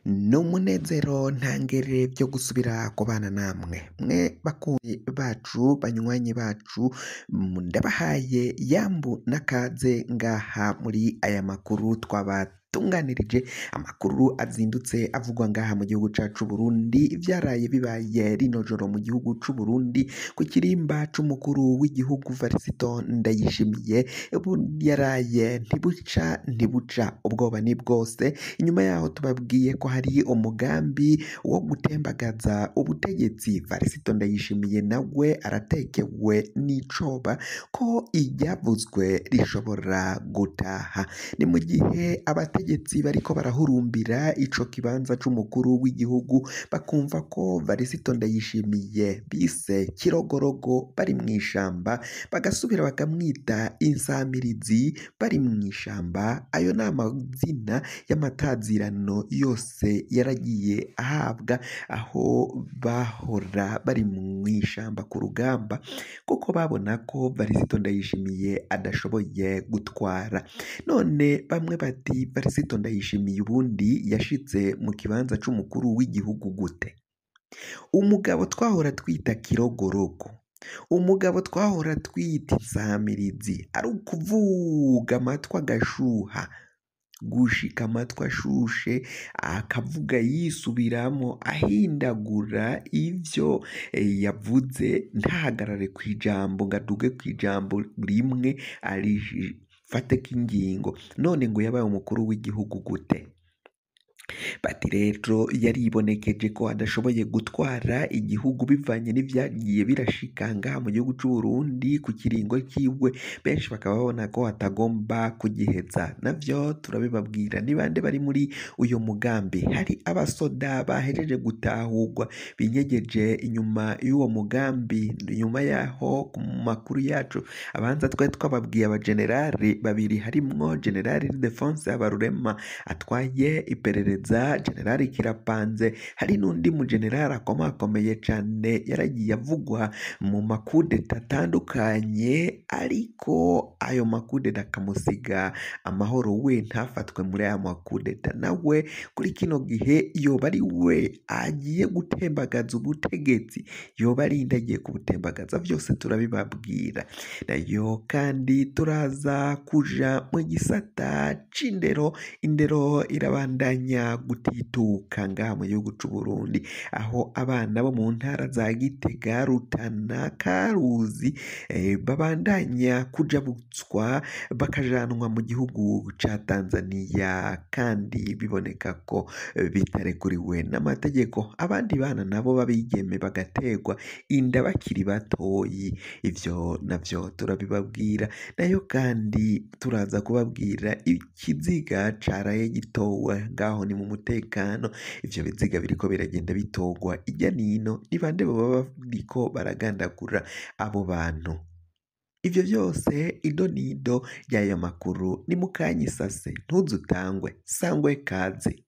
Ni umunezero ntangere vyo gusubira kubana namwe mwe bakunzi bacu banywanyi bacu, ndabahaye yambu n'akaze ngaha muri aya makuru twabatunganirije, amakuru azindutse avugwa ngaha mu gihugu cacu Burundi, ivyaraye bibaye rino joro mu gihugu c'Uburundi ku kirimba c'umukuru w'igihugu Varisito Ndayishimiye, yaraye ntibuca ntibuca, ubwoba ni bwose. Inyuma yaho tubabwiye ko hari umugambi wo gutembagaza ubutegetsi, Varisito Ndayishimiye nawe aratekewe n'icoba ko iryavuzwe rishobora gutaha. Ni mu gihe abategetsi bariko barahurumbira ico kibanza c'umukuru w'igihugu, bakumva ko Varisito Ndayishimiye bise Kirogorogo bari mw'ishamba, bagasubira bakamwita insamirizi bari mw'ishamba. Ayo ni amazina y'amatazirano yose yaragiye ahabwa aho bahora bari mw'ishamba ku rugamba, kuko babona ko Varisito Ndayishimiye adashoboye gutwara. None bamwe bati Varisito Ndayishimiye ubundi yashitse mu kibanza c'umukuru w'igihugu gute? Umugabo twahora twita Kirogorogo, umugabo twahora twita insamirizi, ari ukuvuga amatwi agashuha, gushika amatwi ashushe, akavuga yisubiramwo ahindagura ivyo yavuze, ntahagarare kw'ijambo ngo aduge kw'ijambo rimwe arifateko ingingo. None ngo yabaye umukuru w'igihugu gute? Bati rero yaribonekeje ko adashoboye gutwara igihugu bivanye n'ivyagiye birashika ngaha mu gihugu c'Uburundi ku kiringo ciwe, benshi bakaba babona ko atagomba kugiheza. Navyo turabibabwira. Ni bande bari muri uyo mugambi? Hari abasoda bahejeje gutahurwa binyegeje inyuma y'uwo mugambi. Inyuma yaho ku makuru yacu abanza twari twababwiye abajenerali babiri, harimwo Generali Ildefonse Habarurema atwaye iperereza, Generali Kirapanze, hari n'undi mu generali akomakomeye cane yaragiye avugwa mu makudeta atandukanye, ariko ayo makudeta akamusiga amahoro, we ntafatwe muri aya makudeta. Nawe kuri kino gihe yoba ari we agiye gutembagaza ubutegetsi, yoba ari nde agiye kubutembagaza? Vyose turabibabwira. Nayo kandi turaza kuja mu gisata c'indero. Indero irabandanya gutituka ngaha mu gihugu c'Uburundi, aho abana bo mu ntara za Gitega, Rutana, Karuzi babandanya kujabutswa bakajanwa mu gihugu ca Tanzania, kandi biboneka ko bitarekuriwe n'amategeko. Abandi bana nabo b'abigeme bagaterwa inda bakiri batoyi, ivyo navyo turabibabwira. Nayo kandi turaza kubabwira ikiziga caraye gitowe ngaho ni mu mutekano. Ivyo biziga biriko biragenda bitorwa irya nino, ni bande boba bariko baragandagura abo bantu? Ivyo vyose ido nido ry'ayo makuru ni mukanyisase, ntuzutangwe, sangwe kaze.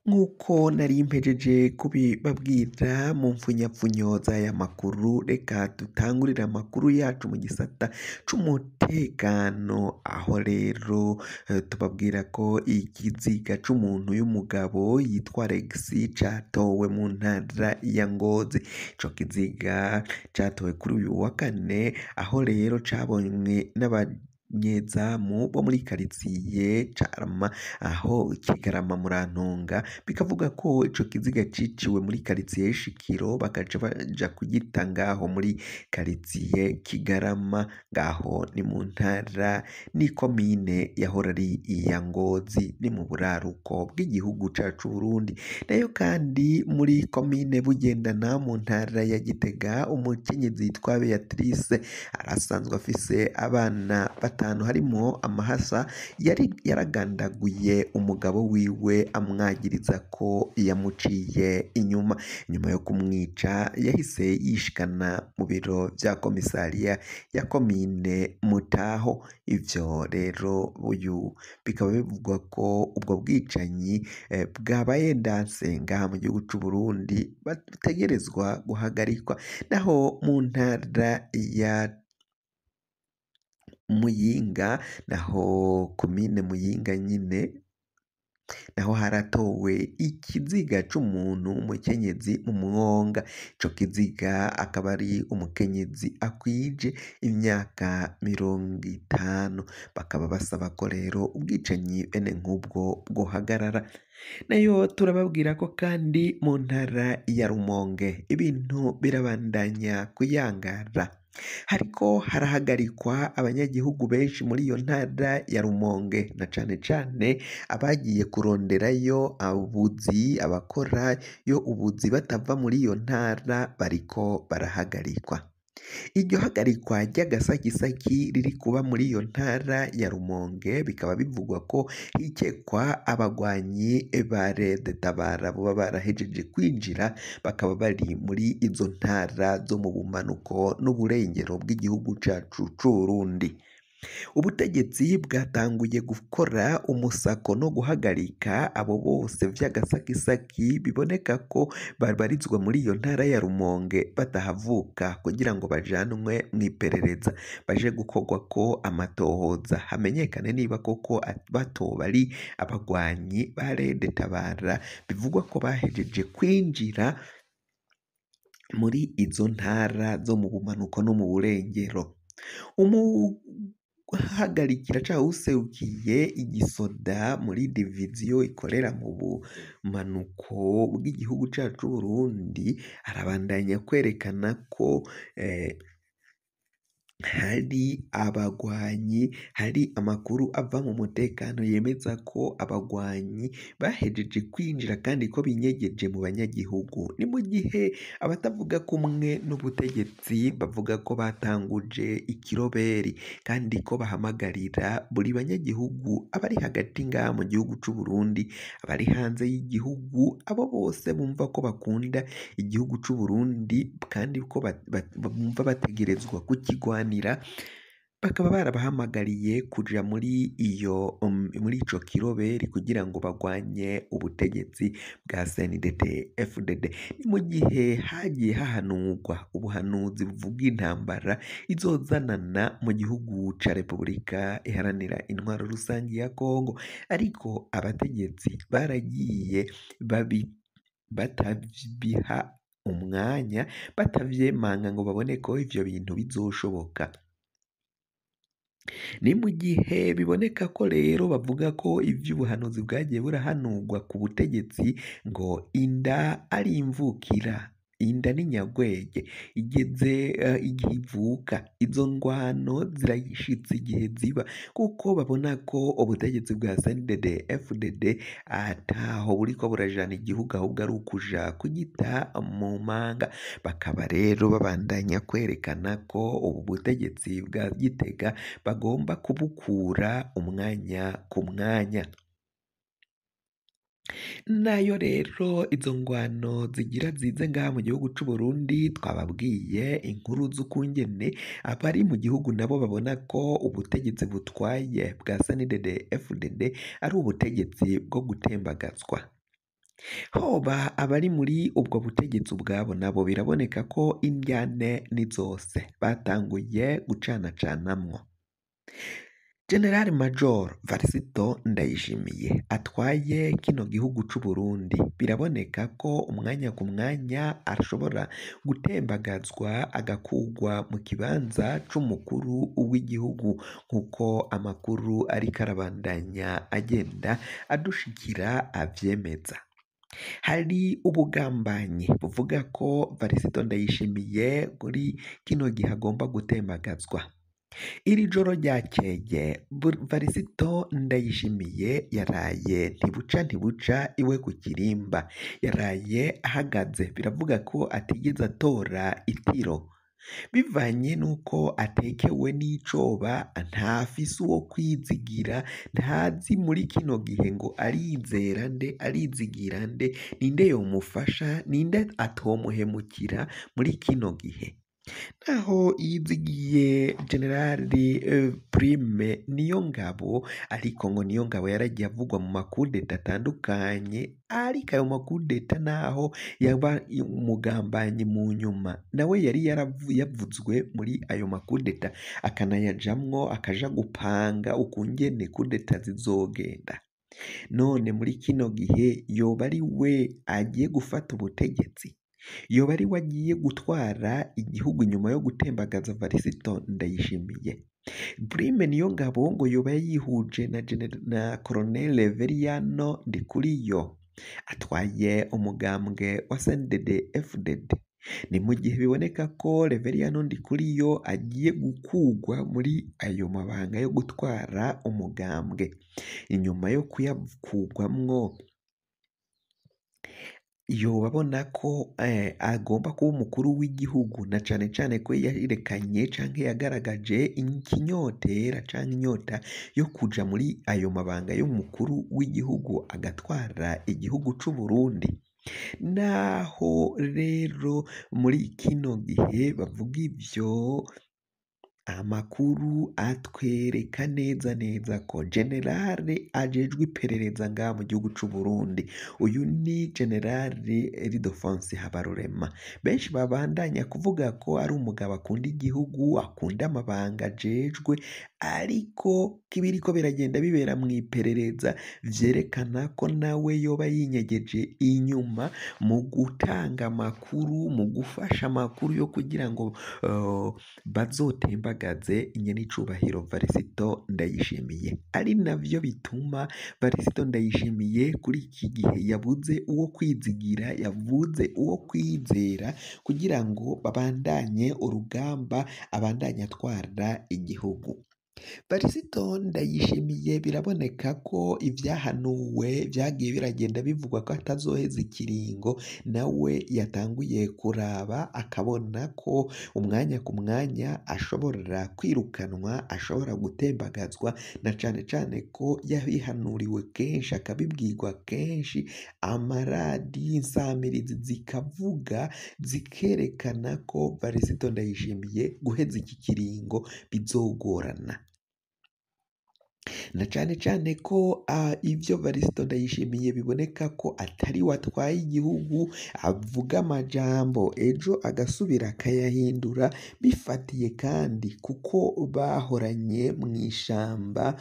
Nk'uko nari mpejeje kubibabwira mu mfunyapfunyo z'aya makuru, reka dutangurire amakuru yacu mu gisata c'umutekano, aho rero tubabwira ko ikiziga c'umuntu y'umugabo yitwa Alex catowe mu ntara ya Ngozi. Ico kiziga catowe kuri uyu wa kane, aho rero cabonywe n'abanyezamu bo muri karitsiye Carama, aho Kigarama Murantunga, bikavuga ko ico kiziga ciciwe muri karitsiye Shikiro, bakaca baja kugita ngaho muri karitsiye Kigarama, ngaho ni mu ntara n'ikomine yahora ari iya Ngozi, ni mu buraruko bw'igihugu cacu Burundi. Nayo kandi muri komine Bugendana mu ntara ya Gitega, umukenyezi yitwa Beatrice arasanzwe afise abana batanu, harimwo amahasa, yari yaragandaguye umugabo wiwe amwagiriza ko yamuciye inyuma. Inyuma yo kumwica yahise yishikana mu biro vya komisariya ya komine Mutaho. Ivyo rero uyu bikaba bivugwa ko ubwo bwicanyi bwabaye ndanse ngaha mu gihugu c'Uburundi, bategerezwa guhagarikwa. Naho mu ntara ya Muyinga, naho komine Muyinga nyine naho haratowe ikiziga c'umuntu w'umukenyezi mu mwonga, ico kiziga akaba ari umukenyezi akwije imyaka 50, bakaba basaba ko rero ubwicanyi bene nk'ubwo bwohagarara. Nayo turababwira ko kandi mu ntara ya Rumonge ibintu birabandanya kuyangara, hariko harahagarikwa abanyagihugu benshi muri iyo ntara ya Rumonge, na cane cane abagiye kuronderayo ubuzi, abakorayo ubuzi batava muri iyo ntara bariko barahagarikwa. Iryo hagarikwa ry'agasakisaki riri kuba muri iyo ntara ya Rumonge bikaba bivugwa ko hikekwa abagwanyi ba Red Tabara boba barahejeje kwinjira bakaba bari muri izo ntara zo mu bumanuko n'uburengero bw'igihugu cacu c'Uburundi. Ubutegetsi bwatanguye gukora umusako no guhagarika abo bose vy'agasakisaki biboneka ko babarizwa muri iyo ntara ya Rumonge batahavuka kugira ngo bajanwe mw'iperereza baje gukorwako amatohoza hamenyekane niba koko batoba ari abagwanyi ba Red Tabara bivugwa ko bahejeje kwinjira muri izo ntara zo mu bumanuko no mu burengero. Umuhagarikira canke uwuserukiye igisoda muri diviziyo ikorera mu bumanuko bw'igihugu cacu c'Uburundi arabandanya kwerekana ko hari abagwanyi, hari amakuru ava mu mutekano yemeza ko abagwanyi bahejeje kwinjira kandi ko binyegeje mu banyagihugu. Ni mu gihe abatavuga kumwe n'ubutegetsi bavuga ko batanguje ikiroberi kandi ko bahamagarira buri banyagihugu, abari hagati ngaha mu gihugu c'Uburundi, abari hanze y'igihugu, abo bose bumva ko bakunda igihugu c'Uburundi kandi ko bumva bategerezwa kukigwanira, bakaba barabahamagariye kuja muri iyo muri ico kiroberi kugira ngo bagwanye ubutegetsi bwa CNDD FDD. Ni mu gihe hagiye hahanurwa ubuhanuzi buvuga intambara izozanana mu gihugu ca Repubulika Iharanira Intwaro Rusangi ya Kongo, ariko abategetsi baragiye batabiha umwanya, batavyemanga ngo babone ko ivyo bintu bizoshoboka. Ni mu gihe biboneka ko rero bavuga ko ivy'ubuhanuzi bwagiye burahanurwa ku butegetsi ngo inda ari imvukira, inda ni nyagwege igeze igihe ivuka, izo ngwano zirashitse igihe ziba kuko babona ko ubutegetsi bwa CNDD FDD ataho buriko burajana igihugu ahubwo ari ukuja kugita mu manga. Bakaba rero babandanya kwerekana ko ubu butegetsi bwa Gitega bagomba kubukura umwanya ku mwanya. Nayo rero izo ngwano zigira zize ngaha mu gihugu c'Uburundi, twababwiye inkuru z'ukungene abari mu gihugu nabo babona ko ubutegetsi butwaye bwa CNDD FDD ari ubutegetsi bwo gutembagazwa. Hoba abari muri ubwo butegetsi ubwabo nabo biraboneka ko indyane ni zose batanguye gucanacanamwo. General Major Varisito Ndayishimiye atwaye kino gihugu c'Uburundi biraboneka ko umwanya ku mwanya ashobora gutembagazwa agakugwa mu kibanza c'umukuru w'igihugu nk'uko amakuru ariko arabandanya agenda adushikira avyemeza. Hari ubugambanyi buvuga ko Varisito Ndayishimiye kuri kino gihe agomba gutembagazwa. Iri joro ryakeye Varisito Ndayishimiye yaraye ntibuca ntibuca iwe ku kirimba, yaraye ahagaze, biravuga ko atigeze atora itiro bivanye n'uko atekewe n'icoba, ntafise uwo kwizigira, ntazi muri kino gihe ngo arizera nde, arizigira nde, ninde yomufasha, ninde atomuhemukira muri kino gihe. Naho yizigiye Generali Prime Niyongabo, ariko ngo Niyongabo yaragiye avugwa mu makudeta atandukanye, ariko ayo makudeta naho yaba umugambanyi mu nyuma nawe yari yavuzwe muri ayo makudeta, akanayajamwo akaja gupanga ukungene kudeta zizogenda. None muri kino gihe yoba ari we agiye gufata ubutegetsi, yoba ari we agiye gutwara igihugu nyuma yo gutembagaza Varisito Ndayishimiye. Prime Niyongabo ngo yoba yihuje na Colonel Reveriyano Ndikuriyo atwaye umugambwe wa CNDD FDD. Ni mu gihe biboneka ko Reveriyano Ndikuriyo agiye gukugwa muri ayo mabanga yo gutwara umugambwe. Inyuma yo kuyakugwamwo yoba abona ko agomba kuba umukuru w'igihugu, na cane cane ko yerekanye canke yagaragaje ikinyotera canke inyota yo kuja muri ayo mabanga y'umukuru w'igihugu agatwara igihugu c'Uburundi. Naho rero muri kino gihe bavuga ivyo, amakuru atwereka neza neza ko generale ajejwe iperereza ngaha mu gihugu c'Uburundi, uyu ni Generale Ildefonse Habarurema. Benshi babandanya kuvuga ko ari umugabo akunda igihugu, akunda amabanga ajejwe, ariko ko ibiriko biragenda bibera mw'iperereza vyerekana ko nawe yoba yinyegeje inyuma mu gutanga amakuru, mu gufasha amakuru yo kugira ngo bazotembagaze nyenicubahiro Varisito Ndayishimiye. Ari navyo bituma Varisito Ndayishimiye kuri iki gihe yabuze uwo kwizigira, yabuze uwo kwizera kugira ngo babandanye urugamba, abandanye atwara igihugu. Varisito Ndayishimiye biraboneka ko ivyahanuwe vyagiye biragenda bivugwa ko atazoheza ikiringo, nawe yatanguye kuraba akabona ko umwanya ku mwanya ashobora kwirukanwa, ashobora gutembagazwa, na cane cane ko yabihanuriwe kenshi akabibwirwa kenshi, amaradiyo insamirizi zikavuga zikerekana ko Varisito Ndayishimiye guheza iki kiringo bizogorana. Na cane cane ko ivyo Varisito Ndayishimiye biboneka ko atari we atwaye igihugu, avuga amajambo ejo agasubira akayahindura, bifatiye kandi kuko bahoranye mw'ishamba.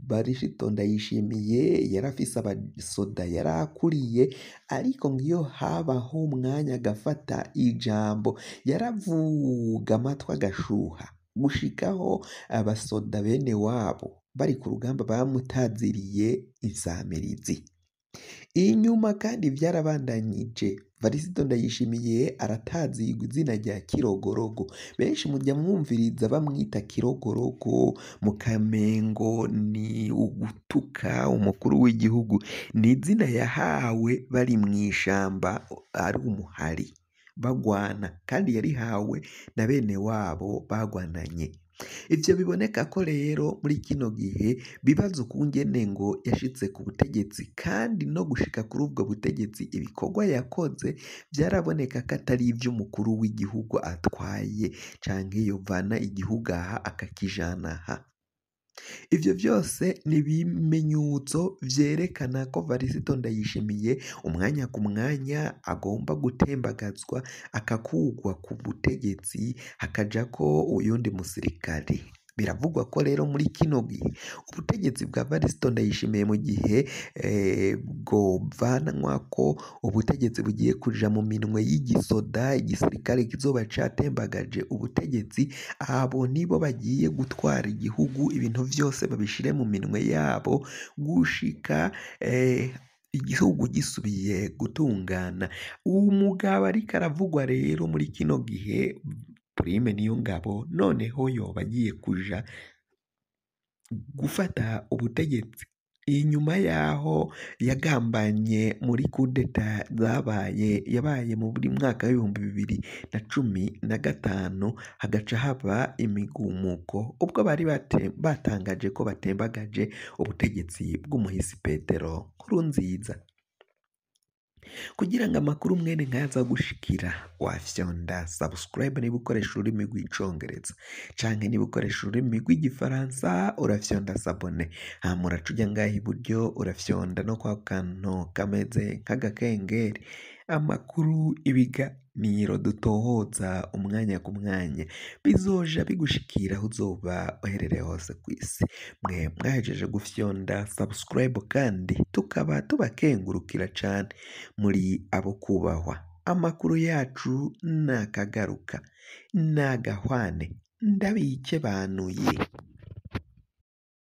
Varisito Ndayishimiye yarafise abasoda yarakuriye, ariko ngiyo habaho umwanya agafata ijambo yaravuga amatwi agashuha, gushikaho abasoda bene wabo bari ku rugamba bamutaziriye insamirizi. Inyuma kandi vyarabandanyije, Varisito Ndayishimiye aratazirwa izina rya Kirogorogo. Benshi mujya mwumviriza bamwita Kirogorogo, mukamengo ni ugutuka umukuru w'igihugu. Ni izina yahawe bari mw'ishamba ari umuhari bagwana, kandi yarihawe na bene wabo bagwananye. Ivyo biboneka ko rero muri kino gihe bibaza ukungene ngo yashitse ku butegetsi, kandi no gushika kuri ubwo butegetsi ibikorwa yakoze vyaraboneka ko atari ivy'umukuru w'igihugu atwaye, canke yovana igihugu aha akakijana aha. Ivyo vyose ni ibimenyetso vyerekana ko Varisito Ndayishimiye umwanya ku mwanya agomba gutembagazwa, akakugwa ku butegetsi, hakajako uyundi musirikare. Biravugwa ko rero muri kino gihe ubutegetsi bwa Varisito Ndayishimiye mu gihe bwovanwako ubutegetsi bugiye kuja mu minwe y'igisoda, igisirikare kizoba catembagaje ubutegetsi, abo nibo bagiye gutwara igihugu, ibintu vyose babishire mu minwe yabo gushika igihugu gisubiye gutungana. Umugabo ariko aravugwa rero muri kino gihe Prime Niyongabo, noneho yoba agiye kuja gufata ubutegetsi inyuma yaho yagambanye muri kudeta zabaye yabaye muri mwaka w'2015, hagaca haba imigumuko ubwo bari batangaje ko batembagaje ubutegetsi bw'umuhisi Petero Nkurunziza. Kugira ngo amakuru mwene nkaza gushikira, wafyonda subscribe niba ukoresha ururimi rw'icongereza, canke niba ukoresha ururimi rw'igifaransa urafyonda s'abonner, hama uraca uja ngaha iburyo urafyonda no kwa kantu kameze nk'agakengeri. Amakuru, ibiganiro dutohoza umwanya ku mwanya bizoja bigushikira aho uzoba uherereye hose kw'isi. Mwe mwahejeje gufyonda subscribe kandi tukaba tubakengurukira cane, muri abo kubahwa. Amakuru yacu nakagaruka, nagahwane, ndabikebanuye.